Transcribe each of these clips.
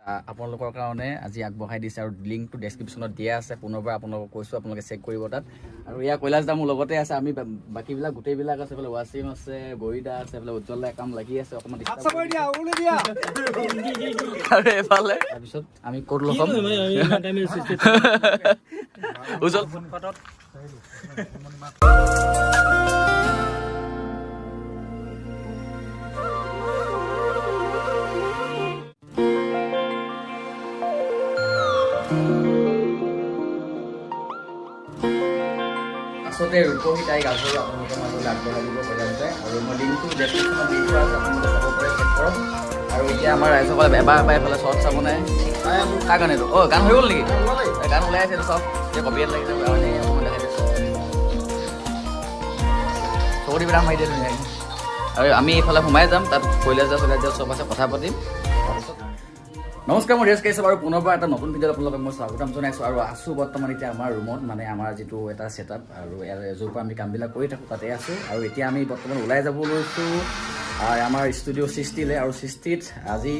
আপোনালোকৰ কাৰণে আজি আগবঢ়াই দিছে আৰু লিংকটো ডেছক্ৰিপশ্যনত দিয়া আছে। পুনৰবাৰ আপোনালোকক কৈছোঁ, আপোনালোকে চেক কৰিব তাত। আৰু এয়া কৈলাশ দা মোৰ লগতে আছে। আমি বাকীবিলাক গোটেইবিলাক আছে, এইফালে ৱাচিম আছে, গৰিদা আছে, এইফালে উজ্জ্বল দা কাম লাগি আছে অকণমান disturb কৰি দিছে। আৰু এইফালে তাৰপিছত আমি ক'ত লগ হ'ম উজ্জ্বল? আচলতে ৰূপহী তাই গাভৰু আপোনালোকৰ মাজলৈ আগবঢ়াই দিব কৈলাশ দাই আৰু মই লিংকটো ডেছক্ৰিপশ্যনত দি থোৱা আছে, আপোনালোকে চাব পাৰে, চেক কৰক। আৰু এতিয়া আমাৰ ৰাইজসকলে এবাৰ এবাৰ এইফালে শ্বৰ্ট চাব নাই কাৰ কাৰণে এইটো? অ' গান হৈ গ'ল নেকি? এই গান ওলাই আছে, এইটো চাওক। এতিয়া কপিৰাইট লাগিছে, এনেই অকণমান দেখাই দিছোঁ। চকু বিৰাম মাৰি দিয়ে ধুনীয়াকৈ। আৰু আমি এইফালে সোমাই যাম, তাত কৈলাশ দা চৈলাশ দা চব আছে, কথা পাতিম তাৰপিছত। নমস্কাৰ, মই ৰেজ কেশৱ আৰু পুনৰবাৰ এটা নতুন ভিডিঅ'ত আপোনালোকক মই স্বাগতম জনাইছোঁ। আৰু আছোঁ বৰ্তমান এতিয়া আমাৰ ৰুমত, মানে আমাৰ যিটো এটা ছেটআপ আৰু ইয়াৰ য'ৰ পৰা আমি কামবিলাক কৰি থাকোঁ তাতে আছোঁ। আৰু এতিয়া আমি বৰ্তমান ওলাই যাব লৈছোঁ আমাৰ ষ্টুডিঅ' সৃষ্টিলৈ। আৰু সৃষ্টিত আজি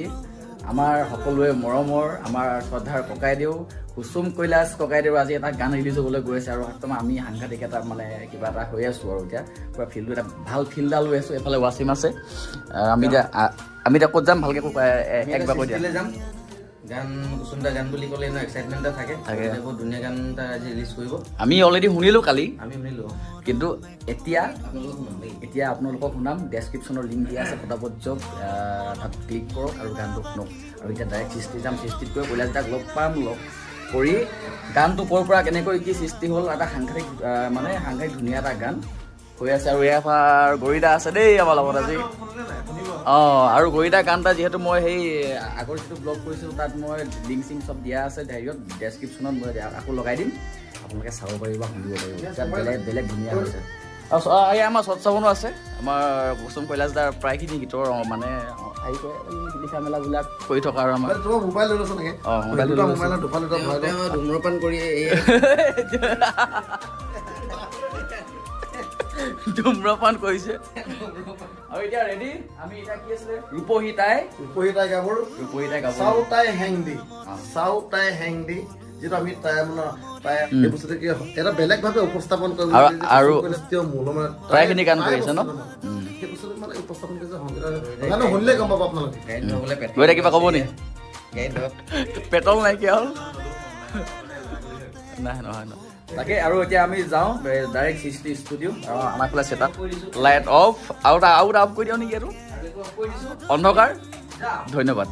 আমাৰ সকলোৱে মৰমৰ, আমাৰ শ্ৰদ্ধাৰ ককাইদেউ কুসুম কৈলাশ ককাইদেউ আজি এটা গান ৰিলিজ হ'বলৈ গৈ আছে। আৰু বৰ্তমান আমি সাংঘাতিক এটা মানে কিবা এটা হৈ আছোঁ আৰু এতিয়া পূৰা ফিল্ডটো এটা ভাল ফিল্ড এটা লৈ আছোঁ। এইফালে ৱাচিম আছে। আমি এতিয়া ক'ত যাম ভালকৈ একবাৰ কৈ দিয়া। সৃষ্টিলৈ যাম। গান, কুসুমদা গান বুলি ক'লে এনেও এক্সাইটমেণ্ট এটা থাকে। থাকে। গতিকে বহুত ধুনীয়া গান এটা আজি ৰিলিজ কৰিব। আমি অলৰেডি শুনিলোঁ কালি। আমি শুনিলোঁ। কিন্তু এতিয়া আপোনালোকক শুনাম দেই। এতিয়া আপোনালোকক শুনাম। ডেছক্ৰিপশ্যনৰ লিংক দিয়া আছে, ফটাফট যাওক, তাত ক্লিক কৰক আৰু গানটো শুনক। আৰু এতিয়া ডাইৰেক্ট সৃষ্টি যাম, সৃষ্টিত গৈ কৈলাশ দাক লগ পাম, লগ কৰি গানটো ক'ৰ পৰা কেনেকৈ কি সৃষ্টি হ'ল, এটা সাংঘাতিক মানে সাংঘাতিক ধুনীয়া এটা গান হৈ আছে। আৰু এয়া গৰিদা আছে দেই আমাৰ লগত আজি। অঁ, আৰু গৰিদা গান এটা যিহেতু মই সেই আগৰ যিটো ব্লগ কৰিছিলোঁ তাত মই লিংক চিংক চব দিয়া আছে হেৰিয়ত, ডেছক্ৰিপশ্যনত মই আকৌ লগাই দিম, আপোনালোকে চাব পাৰিব, শুনিব পাৰিব। তাত বেলেগ বেলেগ ধুনীয়া হৈছে। আৰু এই আমাৰ সৎ চাবনো আছে, আমাৰ কুসুম কৈলাশ দাৰ প্ৰায়খিনি গীতৰ মানে হেৰি কৰে, এই লিখা মেলাবিলাক কৰি থকা আৰু আমাৰ তোমাৰ মোবাইল লৈ লৈছ নেকি? অঁ, মোবাইল লৈ দুটা লৈছোঁ। মোবাইলত দুফালে দুটা ভৰাই তেওঁ ধূম্ৰপান কৰি এই ধূম্ৰপান কৰিছে। আৰু এতিয়া ৰেডি আমি। এতিয়া কি আছিলে? ৰূপহী তাই ৰূপহী তাই গাভৰু। ৰূপহী তাই গাভৰু। চাও তাই হেং দি, চাও তাই হেং দি, যিটো আমি তাই মানে তাই এই বস্তুটো কি এটা বেলেগ ভাৱে উপস্থাপন কৰিব তেওঁ মূল মানে তাই- প্ৰায়খিনি গান তাই কৰি আছে ন? বস্তুটো মানে। সেই বস্তুটো মানে উপস্থাপন কৰিছে সংগীত গানটো শুনিলে গম পাব আপোনালোকে। গাড়ীত ধৰিবলৈ পেট্ৰল গৈ কিবা ক'ব নি? গাড়ীত ধৰক। পেট্ৰল নাইকিয়া হ'ল। নাই, নহয় নহয়। তাকে আৰু এতিয়া আমি যাওঁ ডাইৰেক্ট সৃষ্টি ষ্টুডিঅ'। আৰু আমাৰ ফালে ছেট আপ, লাইট অফ আৰু এটা অফ কৰি দিওঁ নেকি? এইটো অন্ধকাৰ। ধন্যবাদ।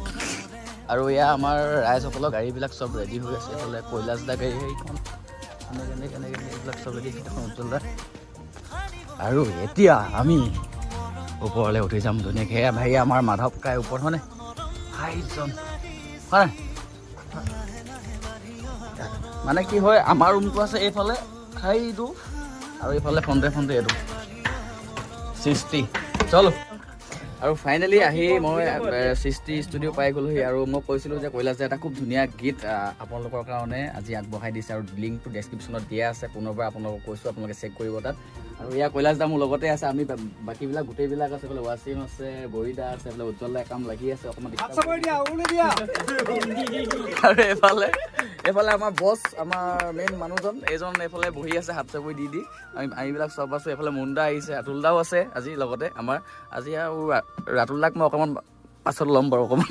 আৰু এয়া আমাৰ ৰাইজসকলৰ গাড়ীবিলাক চব ৰেডি হৈ আছে। এইফালে কৈলাশ দা গাড়ী সেইখন, এনেকৈ এনেকৈ এনেকৈ এইবিলাক চব ৰেডি, সেইখন উজ্জ্বল দা। আৰু এতিয়া আমি ওপৰলৈ উঠি যাম ধুনীয়াকৈ। সেয়া ভাই আমাৰ মাধৱ কাই ওপৰত হয়নে? হাইজন হয়। মানে কি হয়, আমাৰ ৰুমটো আছে এইফালে সেইটো আৰু এইফালে ফ্ৰণ্টে ফ্ৰণ্টে এইটো সৃষ্টি। চলো। আৰু ফাইনেলি আহি মই সৃষ্টি ষ্টুডিঅ' পাই গ'লোহি। আৰু মই কৈছিলোঁ যে কৈলাশ এটা খুব ধুনীয়া গীত আপোনালোকৰ কাৰণে আজি আগবঢ়াই দিছে আৰু লিংকটো ডেছক্ৰিপশ্যনত দিয়া আছে। পুনৰবাৰ আপোনালোকক কৈছোঁ, আপোনালোকে চেক কৰিব তাত। আৰু এয়া কৈলাশ দা মোৰ লগতে আছে। আমি বাকীবিলাক গোটেইবিলাক আছে, এইফালে ৱাচিম আছে, গৰিদা আছে, এইফালে উজ্জ্বল দা কাম লাগি আছে অকণমান disturb কৰি দিছে। আৰু এইফালে আমাৰ বছ, আমাৰ মেইন মানুহজন এইজন এইফালে বহি আছে হাত চাপৰি দি দি। আমি আমিবিলাক চব আছোঁ। এইফালে মুণ্ডা আহিছে, ৰাতুল দাও আছে আজি লগতে আমাৰ আজি। আৰু ৰাতুল দাক মই অকণমান পাছত ল'ম বাৰু, অকণমান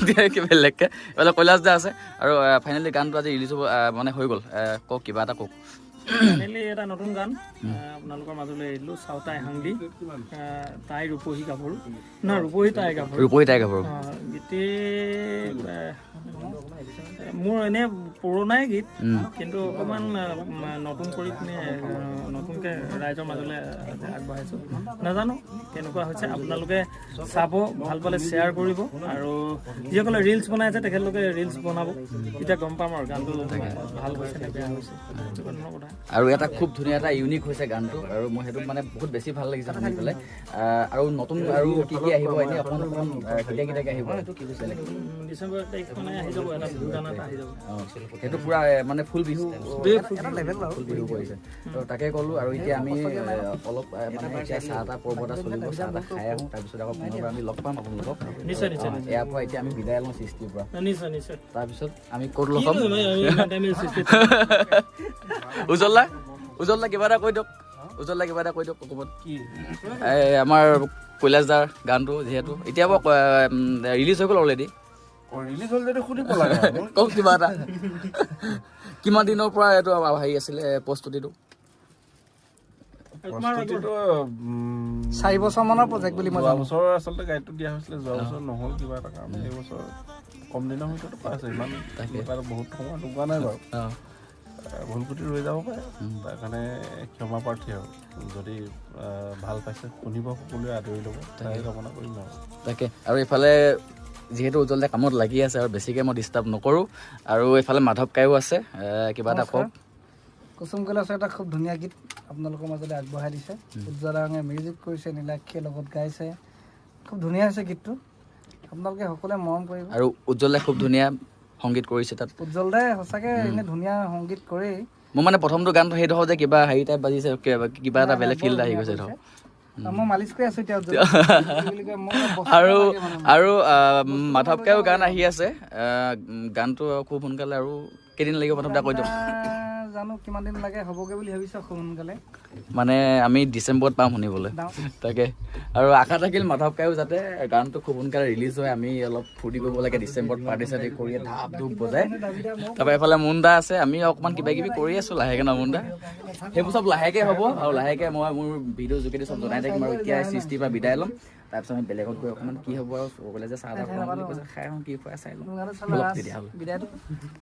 বেলেগকৈ। এইফালে কৈলাশ দা আছে। আৰু ফাইনেলি গানটো আজি ৰিলিজ হ'ব মানে হৈ গ'ল। কওক, কিবা এটা কওক। ফাইনেলি এটা নতুন গান আপোনালোকৰ মাজলৈ এৰিলোঁ, চাওতাই হাংদি তাই ৰূপহী গাভৰু, নহয়, ৰূপহী তাই গাভৰু। ৰূপহী তাই গাভৰু। গীতটি মোৰ এনে পুৰণাই গীত, কিন্তু অকণমান নতুন কৰি পিনে নতুনকৈ ৰাইজৰ মাজলৈ আগবঢ়াইছোঁ। নাজানো কেনেকুৱা হৈছে, আপোনালোকে চাব, ভাল পালে শ্বেয়াৰ কৰিব। আৰু যিসকলে ৰিলচ বনাই আছে তেখেতলোকে ৰিলচ বনাব, তেতিয়া গম পাম আৰু গানটো ভাল হৈছে নে বেয়া হৈছে, তেনেকুৱা ধৰণৰ কথা। আৰু এটা খুব ধুনীয়া এটা ইউনিক হৈছে গানটো আৰু মই সেইটো মানে বহুত বেছি ভাল লাগিছে শুনি পেলাই। আৰু নতুন আৰু কি কি আহিব এনেই অকণমান অকণমান, কেতিয়া কেতিয়াকৈ আহিব? ডিচেম্বৰ 1 তাৰিখ মানে আহি যাব এটা গান এটা আহি যাব। অঁ, সেইটো পুৰা মানে ফুল বিহু, ফুল বিহু কৰিছে। তো তাকে ক'লোঁ। আৰু এতিয়া আমি অলপ মানে এতিয়া চাহ তাহ পৰ্ব এটা চলিব, চাহ তাহ খাই আহোঁ, তাৰপিছত আকৌ পুনৰবাৰ আমি লগ পাম আপোনালোকক। নিশ্চয় নিশ্চয়। ইয়াৰ পৰা এতিয়া আমি বিদায় লওঁ সৃষ্টিৰ পৰা। নিশ্চয় নিশ্চয়। তাৰপিছত আমি ক'ত লগ পাম? কিনো ইমান টাইম সৃষ্টি। উজ্জ্বল দা, উজ্জ্বল দা, কিবা এটা কৈ দিয়ক। উজ্জ্বল দা, কিবা এটা কৈ দিয়ক অকণমান। এই আমাৰ কৈলাশ দাৰ গানটো যিহেতু এতিয়া ৰিলিজ হৈ গ'ল অলৰেডি। ৰিলিজ হ'ল যদি সুধিব লাগে। কওক কিবা এটা, কিমান দিনৰ পৰা এইটো হেৰি আছিলে প্ৰস্তুতিটো? প্ৰস্তুতিটো 4 বছৰমানৰ প্ৰজেক্ট বুলি মই যোৱা জানো। বছৰ আচলতে গাইডটো দিয়া হৈছিলে, যোৱা বছৰ নহ'ল কিবা এটা কাৰণে। এই বছৰ কম দিনৰ ভিতৰতে পাইছে, ইমান এটা বহুত সময় লগোৱা নাই বাৰু। ভুল ক্ৰুটি ৰৈ যাব পাৰে, তাৰ কাৰণে ক্ষমা প্ৰাৰ্থী। আৰু যদি ভাল পাইছে শুনিব, সকলোৱে আদৰি ল'ব, তাৰে কামনা কৰিম আৰু। তাকে, আৰু এইফালে যিহেতু উজ্জ্বল দা কামত লাগি আছে আৰু বেছিকৈ মই ডিষ্টাৰ্ব নকৰোঁ। আৰু এইফালে মাধৱ কাইও আছে, কিবা এটা কওক। কুসুম কৈলাশৰ এটা খুব ধুনীয়া গীত আপোনালোকৰ মাজলৈ আগবঢ়াই দিছে। উজ্জ্বল ৰঙে মিউজিক কৰিছে, নীলাক্ষীয়ে লগত গাইছে। খুব ধুনীয়া হৈছে গীতটো, আপোনালোকে সকলোৱে মৰম কৰিব। আৰু উজ্জ্বল দাই খুব ধুনীয়া সংগীত কৰিছে তাত। উজ্জ্বল দাই সঁচাকৈ এনে ধুনীয়া সংগীত কৰেই। মোৰ মানে প্ৰথমটো গানটো সেইডোখৰ যে কিবা হেৰি টাইপ বাজিছে, কিবা এটা বেলেগ ফিল্ড আহি গৈছে ধৰক। মই মালিচ কৰি আছো এতিয়া উজ্জ্বল কি বুলি কয়, মই বস্তু আৰু লাগে মানে। আৰু মাধৱ কাইও গান আহি আছে। গানটো খুব সোনকালে, আৰু কেইদিন লাগিব মাধৱ দা, কৈ দিয়ক। জানো কিমান দিন লাগে, হ'বগৈ বুলি ভাবিছোঁ খুব সোনকালে। মানে আমি ডিচেম্বৰত পাম শুনিবলৈ। তাকে, আৰু আশা থাকিল মাধৱ কাইও যাতে গানটো খুব সোনকালে ৰিলিজ হয়, আমি অলপ ফূৰ্তি কৰিব লাগে ডিচেম্বৰত, পাৰ্টি চাৰ্টি কৰি ঢাপ ধূপ বজাই। তাৰপৰা এইফালে মুণ্ডা আছে, আমি অকণমান কিবা কিবি কৰি আছোঁ লাহেকৈ ন মুণ্ডা? সেইবোৰ চব লাহেকৈ হ'ব আৰু লাহেকৈ মই মোৰ ভিডিঅ' যোগেদি চব জনাই থাকিম। আৰু এতিয়া সৃষ্টিৰ পৰা বিদায় ল'ম, তাৰপিছত আমি বেলেগত গৈ অকণমান কি হ'ব আৰু সকলোৱে যে চাহ তাহ খুৱাম বুলি কৈছে, খাই আহোঁ, কি খুৱাই চাই লওঁ। ব'লক তেতিয়াহ'লে। বিদায়টো।